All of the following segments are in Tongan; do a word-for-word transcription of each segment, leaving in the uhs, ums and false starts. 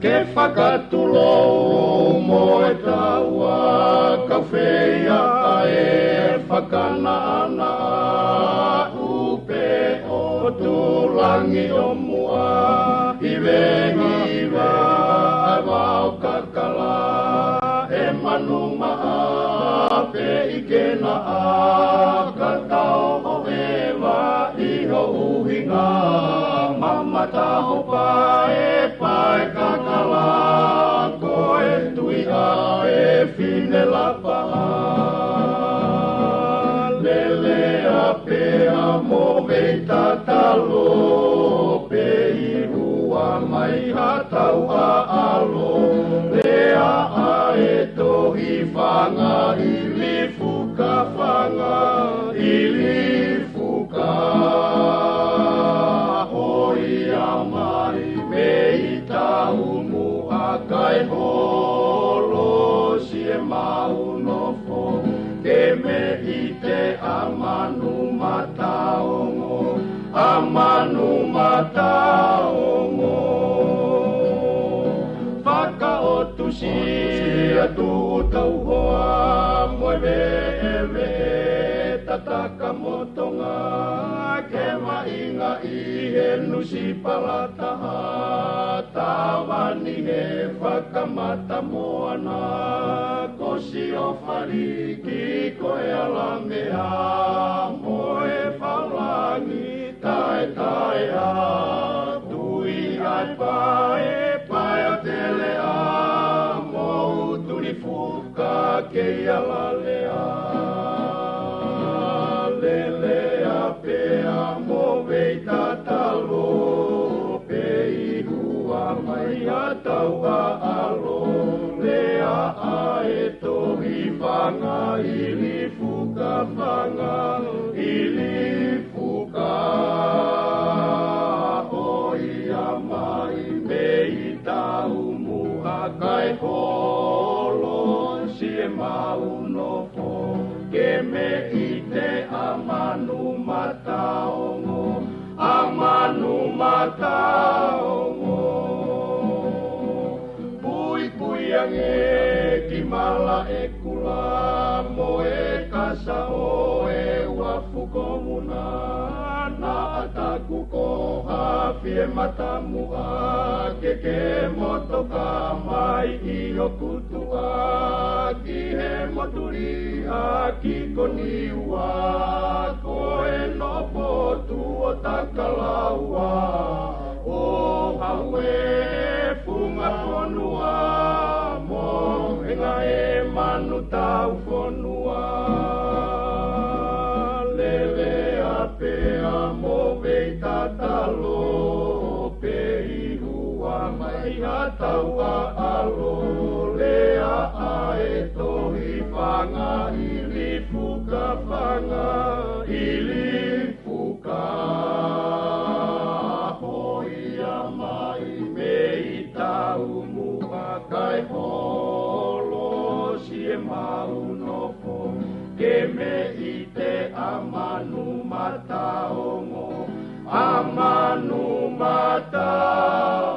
Ke fakatulou mo e taua kau feiā ʻa e fakanaʻanaʻa ʻupe ʻo Tulangi ʻo Muʻa, hivehive ʻa e vao kakala ʻe manu maʻa pē ʻi ke naʻa ka tau ʻo ʻeva ʻi ho ʻuhinga mamata hopa e pae kakala ko e tui ʻa e fine lapa. Lele ʻa pea mo vei tatalo pe ʻi hua mai ha tau ʻaʻalo. Lea ʻa e tohi fanga ʻili fuka fanga ʻili fuka. ʻOi ʻa mai mei taumuʻa kai holo si e mau nofo. Ke me ʻite ʻa manu mataongo, ʻa manu mataongo. Fakaʻotu si atu tau hoa mo e veʻeveʻe tataka mo Tonga. Ke vaʻinga ʻi he nusi palataha tavani he fakamata moana. Ko si ʻo faliki ko e alamea mo e faulangi taetaea. Tui ʻa e pae, pae ʻo Teleʻa mo Utulifuka kei alalea. Lele ʻa pea mo vei tatalo pe ʻi hua mai ha tau ʻaʻalo. Lea ʻa e tohi fanga ʻili fuka fanga ʻili fuka. ʻOi ʻa mai mei taumuʻa kai holo si e mau nofo. Ke me ʻite ʻa manu mataongo, ʻa manu mataongo. Puipui ange ki Malaʻekula mo e kasa ʻo e uafu ko Muna. Naʻa taku ko ha fie matamuʻa ke ke motoka mai ʻi hoku tuʻa ki he motuliʻa ki Koniua. Ko e nofotu ʻo Takalaua ʻo Haue funga fonua mo e ngaahi manu tau fonua. Lele ʻa pea mo vei tatalo pe ʻi hua mai ha tau ʻaʻalo. Lea ʻa e tohi fanga ʻili fuka fanga ʻili fuka. ʻOi ʻa mai mei taumuʻa kai holo si e mau nofo. Ke me ʻite ʻa manu mataongo, ʻa manu mataongo.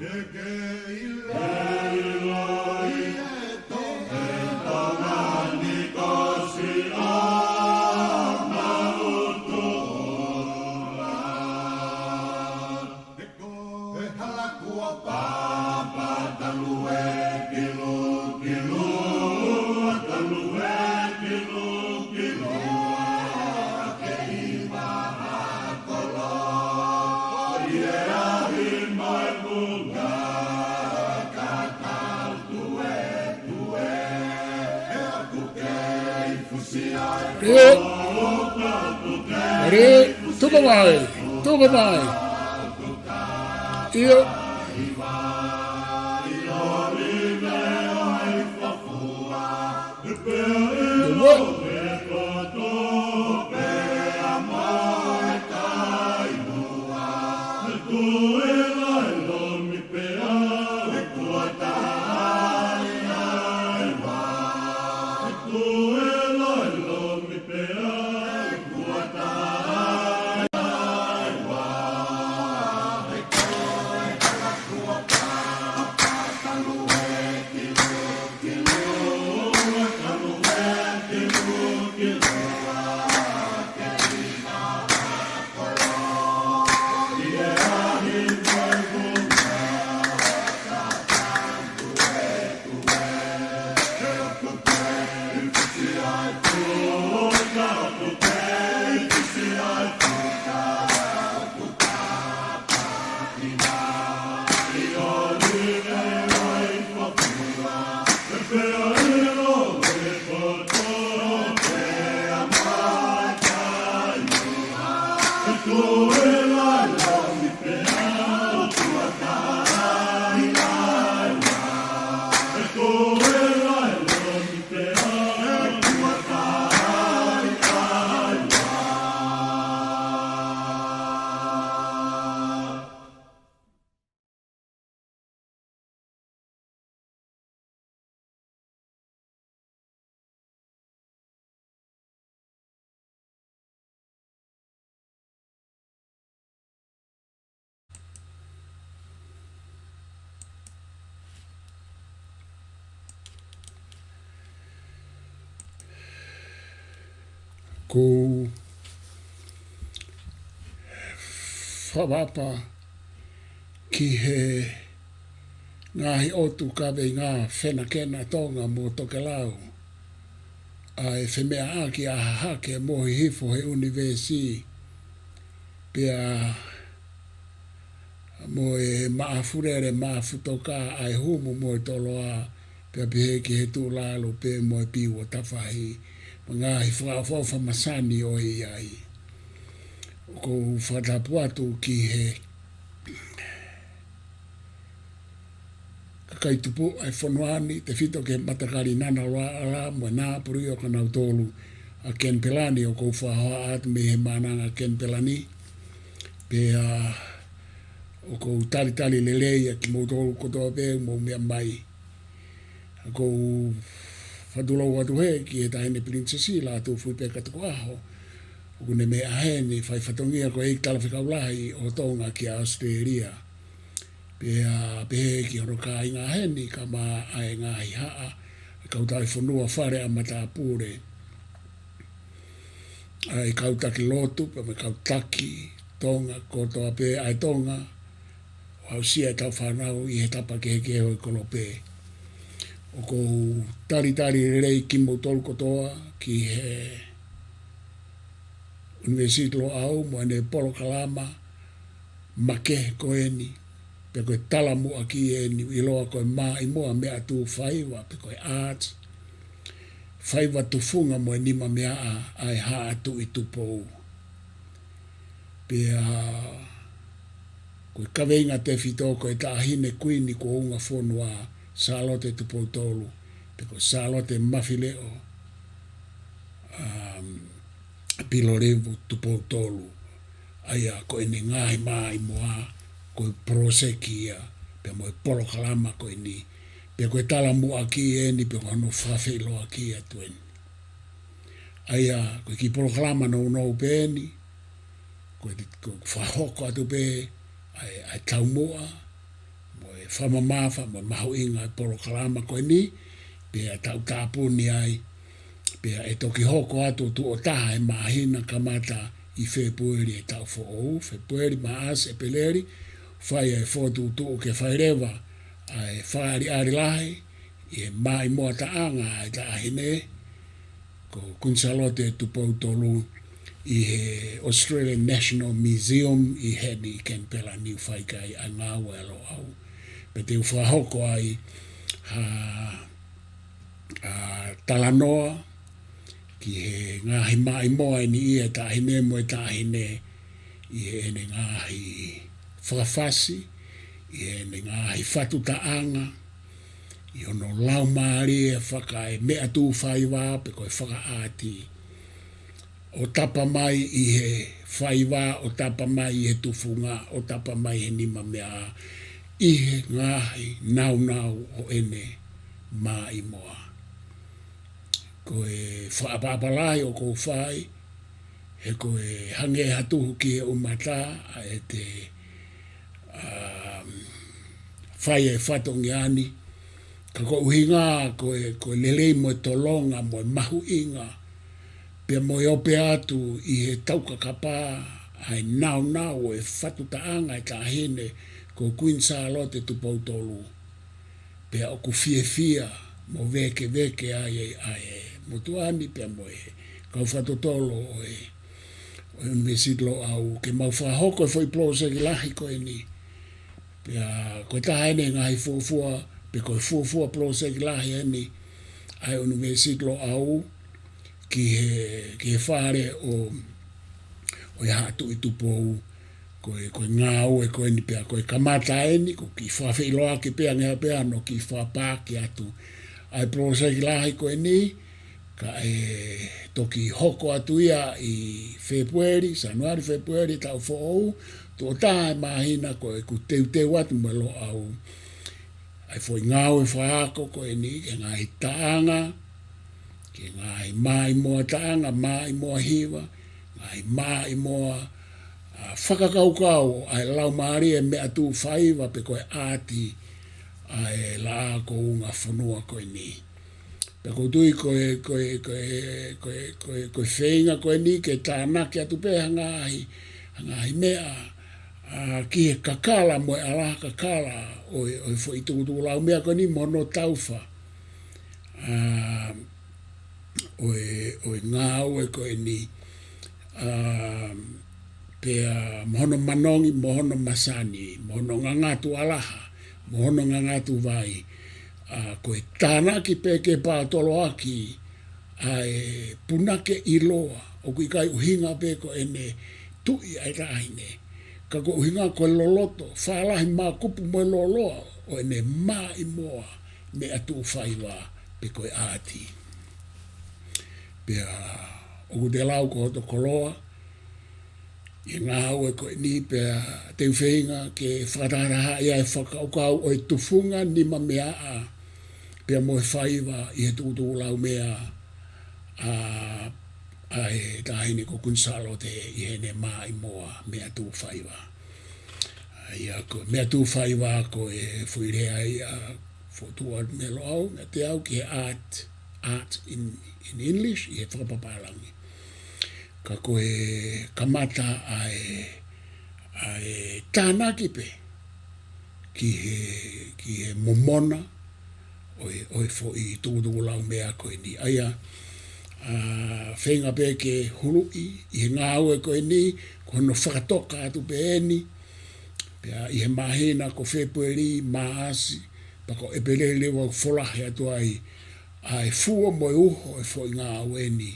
Ready? Ready? Tuku mai. Tuku mai. ʻIo. ʻIo. ʻOku ou fakaʻapaʻapa ki he ngaahi ʻotu kaveinga fenakena Tonga mo Tokelau, ʻa e femeʻaʻaki ʻa Hahake mo Hihifo he ʻunivēsi, pea mo e Maʻafu Lele, Maʻafu Toka, ʻa e Humu mo e Toloa, pea pehē ki he Tuʻulalu pea mo e Piu ʻo Tafahi, mo e ngaahi fakaʻofoʻofa masani ʻo e ʻi ai. ʻOku ou fakatapu atu ki he kakai tupu ʻa e fonua ni, tefito ki he matakali Ngunnawal mo Ngambri ʻo kinautolu ʻa Kenipela ni, ʻoku ou fakahohaʻa atu mei he Maʻananga Kenipela ni. Pea ʻoku ou talitali lelei ʻa kimoutolu kotoa pē ʻoku mou meʻa mai. ʻOku ou fakatulou atu heni ki he Taʻahine Pilinisesi Lātūfuipeka Tukuʻaho, ʻoku ne meʻa heni, fai fatongia ko e ʻEiki Talafekau Lahi ʻo Tonga kia ʻAositelēlia. Pea pehē ki hono kāinga heni, kae ʻumaʻā e ngaahi haʻa, e kau tauhi fonua, fale ʻa matāpule, ʻa e kau taki lotu, pea mo e kau taki Tonga kotoa pē ʻa e Tonga, ʻo aʻusia ʻetau fānau ʻi he tapa kehekehe ʻo e kolope. ʻOku ou talitali lelei kimoutolu kotoa ki he ʻUnivēsiti Loʻau mo ʻene polokalama, makehe ko eni, pe ko e talamuʻaki eni, ʻiloa ko e Māʻimoa Meʻatūfaiva, pe ko e art, faiva tufunga mo e nimameaʻa ʻa e Haʻa Tuʻi Tupou. Pea ko e kaveinga tefito ko e Taʻahine Kuini Kuonga Fonua, Sālote Tupou Tolu, pe ko Sālote Mafileʻo, um, Pilolevu Tupou Tolu. ʻA ia ko ʻene ngaahi māʻimoa, ko e poloseki ia, pea mo e polokalama ko eni, pea ko e talamuʻaki eni, pea ko hono fakafeʻiloaki atu eni. ʻA ia, ko e kiʻi polokalama nounou pē eni, ko e, ko e fakahoko atu pē ʻa e, ʻa e taumuʻa, mo e fakamamafa, mo e mahuʻinga ʻa e polokalama ko eni, pea tau tāpuni ai, pea ʻe toki hoko atu tuʻo taha he māhina kamata ʻi Fēpueli he taʻu foʻou, Fēpueli, Maʻasi, ʻEpeleli, fai ʻa e fokotuʻutuʻu ke fai leva ʻa e fakaʻaliʻali lahi ʻi he māʻimoa taʻanga ʻa e Taʻahine ko Kuini Sālote Tupou Tolu ʻi he Australian National Museum ʻi heni ʻi Kenipela, Niu Faikai, ʻa e ngāue ʻa Loʻau. Pea te u fakahoko ai ha, ha talanoa ki he ngaahi māʻimoa eni ʻa e Taʻahine mo e Taʻahine ʻi heʻene ngaahi fakafasi, ʻi heʻene ngaahi fatu taʻanga, ʻi hono laumālie fakaemeʻatūfaiva pe ko e fakaʻaati. ʻO tapa mai ʻi he faiva, ʻo tapa mai ʻi he tufunga, ʻo tapa mai he nimameaʻa, ʻi he ngaahi naunau ʻo ʻene māʻimoa. Ko e fakaʻapaʻapa lahi ʻoku ou fai, he ko e hangē ha tuhu ki he ʻumata, ʻa e te, um, fai e fatongia ni, ka ko e ʻuhinga ko e, ko e lelei mo e tolonga mo e mahuʻinga, pea mo e ope atu ʻi he taukakapa ʻa e naunau ʻo e fatu taʻanga ʻa e Taʻahine ko Kuini Sālote Tupou Tolu. Pea ʻoku fiefia mo vēkeveke ai ʻa e motuʻa ni pea mo e kau fakatotolo ʻo e, ʻo e ʻUnivēsiti Loʻau ke mau fakahoko e foʻi poloseki lahi ko eni. Pea ko e taha eni e ngaahi fuofua, pe ko e fuofua poloseki lahi eni ʻa e ʻUnivēsiti Loʻau ki he, ki he fale ʻo, ʻo e Haʻa Tuʻi Tupou, ko e, ko e ngāue ko eni pea ko e kamata eni, ko e kiʻi fakafeʻiloaki pē ange pē ʻa hono kiʻi fakapaaki atu ʻa e poloseki lahi ko eni, kae toki hoko atu ia ʻi Fēpueli, Sānuali, Fēpueli, taʻu foʻou, tuʻo taha e māhina ko ʻeku teuteu atu mo e Loʻau ʻa e foʻi ngāue fakaako ko eni ki he ngaahi taʻanga, ki he ngaahi māʻimoa taʻanga, māʻimoa hiva, ngaahi māʻimoa, ʻa, fakakaukau ʻa e laumālie meʻatūfaiva pe ko e ʻaati ʻa e Laʻā Kuonga Fonua ko eni. Pea ʻoku ou tui ko e, ko e, ko e, ko e, ko e, ko e feinga ko eni ke tānaki atu pē ha ngaahi, ha ngaahi meʻa, ʻa, ki he kakala mo e ʻalaha kakala ʻo e, ʻo e foʻi tukutukulaumea ko eni mo hono taufa, ʻa, ʻo e, ʻo e ngāue ko eni, ʻa, pea mo hono manongi, mo hono masani, mo hono ngangatu ʻalaha, mo hono ngangatu vai, ʻa, ko e tānaki pē ke pātoloaki ʻa e punake ʻiloa, ʻoku ʻikai ʻuhinga pē ko ʻene tuʻi ʻa e Taʻahine, ka ko e ʻuhinga ko e loloto, fālahi, mākupu mo e lōloa ʻo ʻene māʻimoa meʻatūfaiva pe ko e ʻaati. Pea ʻoku te lau ko hoto koloa ʻi he ngāue ko eni, pea te u feinga ke fakatahatahaʻi ʻa e fakakaukau ʻo e tufunga, nimameaʻa, pea mo e faiva ʻi he tukutukulaumea ʻa, ʻa e Taʻahine ko Kuini Sālote ʻi heʻene māʻimoa meʻatūfaiva. ʻA ia ko e meʻatūfaiva ko e foʻi lea ia ʻoku fokotuʻu atu mei Loʻau, mei he teau ki he art, art in, in English, ʻi he fakapapālangi. Ka ko e kamata ʻa e, ʻa e tānaki pē ki he, ki he momona ʻo e, ʻo e foʻi tukutukulaumea ko eni. ʻA ia, ʻa, feinga pē ke huluʻi ʻi he ngāue ko eni, ko hono fakatoka atu pē eni, Pea ʻi he māhina ko Fēpueli, Maʻasi, pea ko ʻEpeleli leva ʻoku folahi atu ai ʻa e fua mo e uho ʻo e foʻi ngāue ni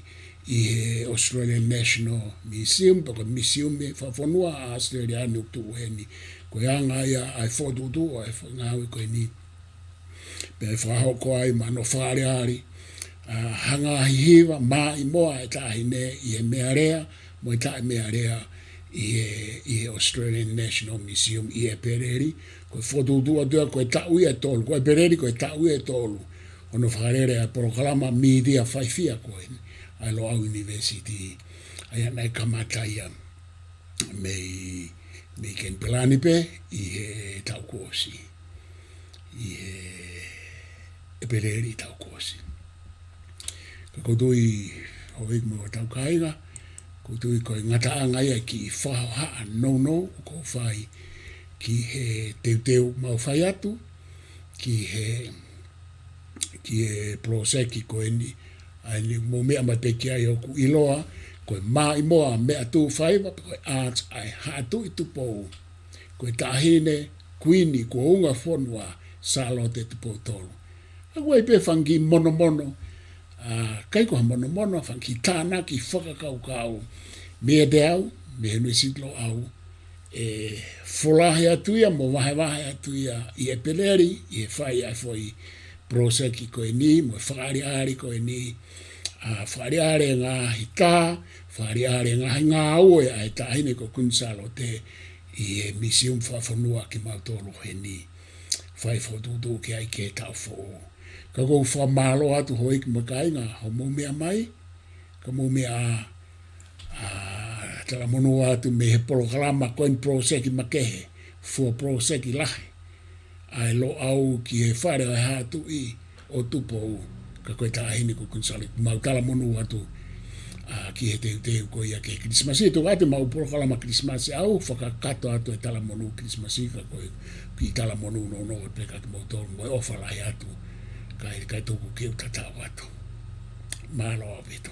ʻi he Australian National Museum, pea ko e misiume fakafonua ʻAositelēlia ni ʻoku tuʻu heni. Ko e anga ia ʻa e fokotuʻutuʻu ʻa e foʻi ngāue ko eni. Pea ʻe fakahoko ai mo hono fakaʻaliʻali ʻa e ngaahi hiva maʻimoa ʻa e taʻahine ʻi he meʻalea mo e taʻemeʻalea ʻi he, ʻi he Australian National Museum ʻi ʻEpeleli. Ko e fokotuʻutuʻu atu ia ko e taʻu ia ʻe tolu, ko ʻEpeleli ko e taʻu ia ʻe tolu hono fakalele ʻa e polokalama mītia faifia ko eni ʻa e Loʻau University. ʻA ia naʻe kamata ia mei, mei Kenipela ni pē ʻi he taʻu kuo ʻosi, ʻi he ʻEpeleli taʻu kuo ʻosi. Ka ʻoku ou tui, houʻeiki mo e kau kāinga, ʻoku ou tui ko e ngataʻanga ia e kiʻi fakahohaʻa nounou ʻoku ou fai ki he teuteu mau fai atu ki he, ki he poloseki ko eni. ʻA eni mou meʻa mai pē ki ai, ʻoku ʻiloa ko e maʻimoa meʻatūfaiva pe ko e Arts ʻa e Haʻa Tuʻi Tupou, ko e taʻahine kuini kuo unga fonua, Sālote Tupou Tolu. ʻOku ʻi ai pē fanga kiʻi monomono, ʻa, ʻikai ko ha monomono, fanga kiʻi tānaki fakakaukau meiate au, mei he Nuʻusila Loʻau, ʻe folahi atu ia mo vahevahe atu ia ʻi ʻEpeleli ʻi he fai ʻa e foʻi poloseki ko eni mo e fakaʻaliʻali ko eni, ʻa, fakaʻaliʻali e ngaahi tā, fakaʻaliʻali e ngaahi ngāue ʻa e taʻahine ko Kuini Sālote ʻi he misiume fakafonua kimautolu heni. Fai fokotuʻutuʻu ki ai ki he taʻu foʻou. Ka ʻoku ou fakamālō atu houʻeiki mo e kāinga hoʻomou meʻa mai, ka mou meʻa ā, ʻa, talamonū atu mei he polokalama ko eni, poloseki makehe, fua poloseki lahi ʻa e Loʻau ki he fale ʻo e Haʻa Tuʻi ʻo Tupou, ka ko e taʻahine ko Kuini Sālote. Mau talamonū atu, ʻa, ki he teuteu ko ia ki he Kilisimasi. Tuku atu mau polokalama Kilisimasi, ʻoku ou fakakakato atu e talamonū Kilisimasi, ka ko e kiʻi talamonū nounou pē kia kimoutolu mo e ʻofa lahi atu kae, kae tuku ke u tatau atu. Mālō ʻaupito.